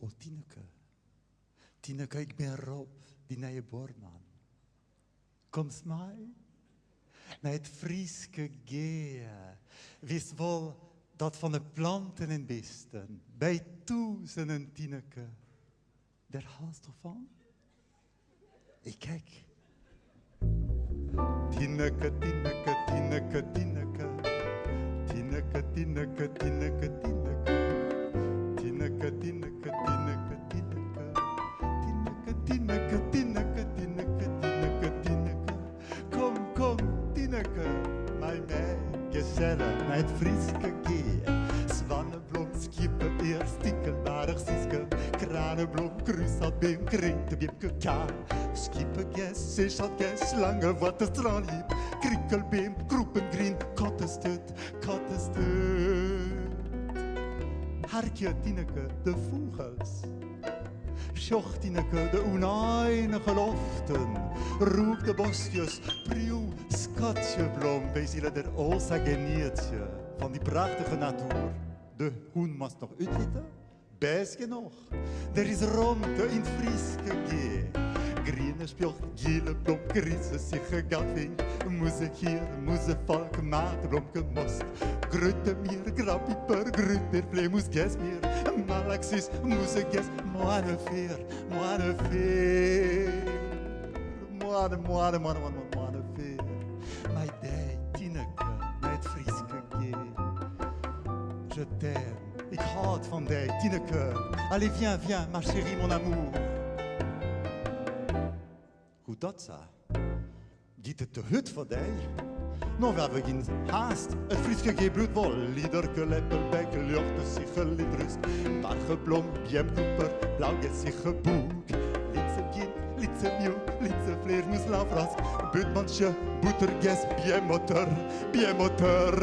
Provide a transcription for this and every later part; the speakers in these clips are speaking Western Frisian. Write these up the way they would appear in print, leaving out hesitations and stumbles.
O Tineke, Tineke, ik bin Rob, dyn nije buorman. Komst mei? Nei it Fryske Gea. Witst wol, dat fan de planten en bisten. By tûzenen, Tineke. Dêr hâldst toch fan? Ik ek. Tineke, Tineke, Tineke, Tineke. Tineke, Tineke, Tineke, Tineke. Tineke, Tineke, Tineke, Tineke. Tineke, Tineke, Tineke, Tineke, Tineke, Tineke. Kom, kom, Tineke, mei my gesellich nei it Fryske Gea. Swanneblom, skieppeear, stikelbaarch, siske, kraneblom, krússalbeam, krintebeamke, ka, skieppegers, seesâltgers, slangewoartel, strânljip, krikelbeam, krûpengrien, kattesturt, kattesturt. Harkje, Tineke, de fûgels. Sjoch, Tineke, de ûneinige loften. Rûk de boskjes, priuw, skatsjeblom. Wy sille der o sa genietsje fan dy prachtige natoer. De hûn moatst noch útlitte? Bêst genôch. Der is romte yn 't Fryske Gea. Griene spjocht, giele blom, grize sigge, goudfink, mûzegier, mûzefalk, mateblomke, mosk, grutte mier, graupiper, grutbeer, flearmûs, gersmier, malaxus, mûzegers, moannefear, moannefear, moanne, moanne, moanne, moanne, moannefear. Mei dy, Tineke, nei it Fryske Gea. Je t'aime, ik hâld fan dy, Tineke. Allez, viens, viens, ma chérie, mon amour. Hoe dat sa? Giet it te hurd foar dy? No, wy hawwe gjin haast. It Fryske Gea bliuwt wol. Liderke, leppelbek, ljochte sigge, lidrusk, bargeblom, beamkrûper, blaugers, sigge, boek, lytse gint, lytse miuw, lytse flearmûs, laufrosk, buertmantsje, bûtergers, beammotter, beammotter,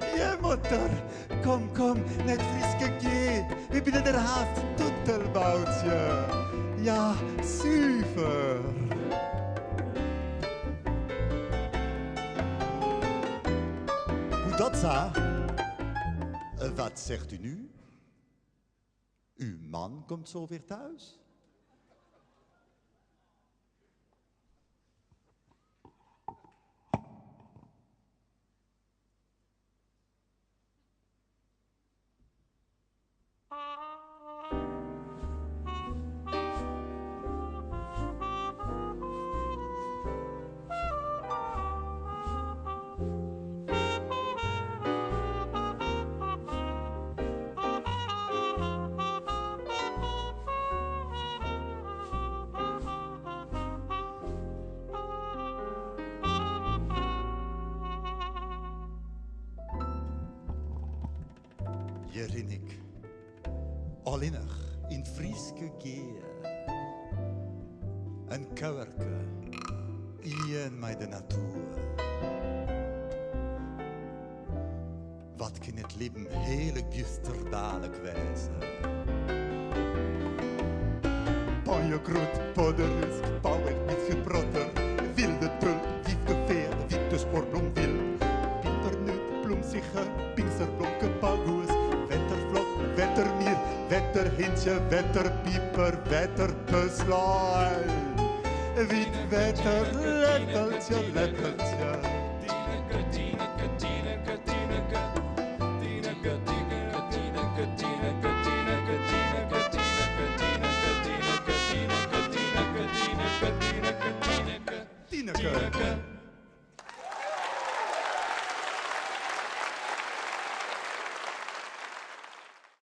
beammotter. Kom, kom, nei it Fryske Gea. Wy binne der hast, toetelboutsje. Ja, suver. Hoe dat sa? Wat zegt u nu? Uw man komt zo weer thuis? Hjir rin ik allinnich yn 't Fryske Gea. In kuierke, ien mei de natoer. Wat kin it libben hearlik bjusterbaarlik wêze. Panjekrûd, podderusk, pauwerbysje, protter, wylde tulp, wyfkefear, wite spoarblom, wylp, pipernút, blomsigge, pinksterblomke, paugoes, wetterflok, wettermier, wetterhintsje, wetterpiper, wetterpuslein, wiet wetter, leppeltsje, leppeltsje. Tineke, Tineke, Tineke, Tineke, Tineke, Tineke, Tineke, Tineke, Tineke, Tineke, Tineke, Tineke, Tineke, Tineke, Tineke, Tineke, Tineke, Tineke, Tineke. Tineke.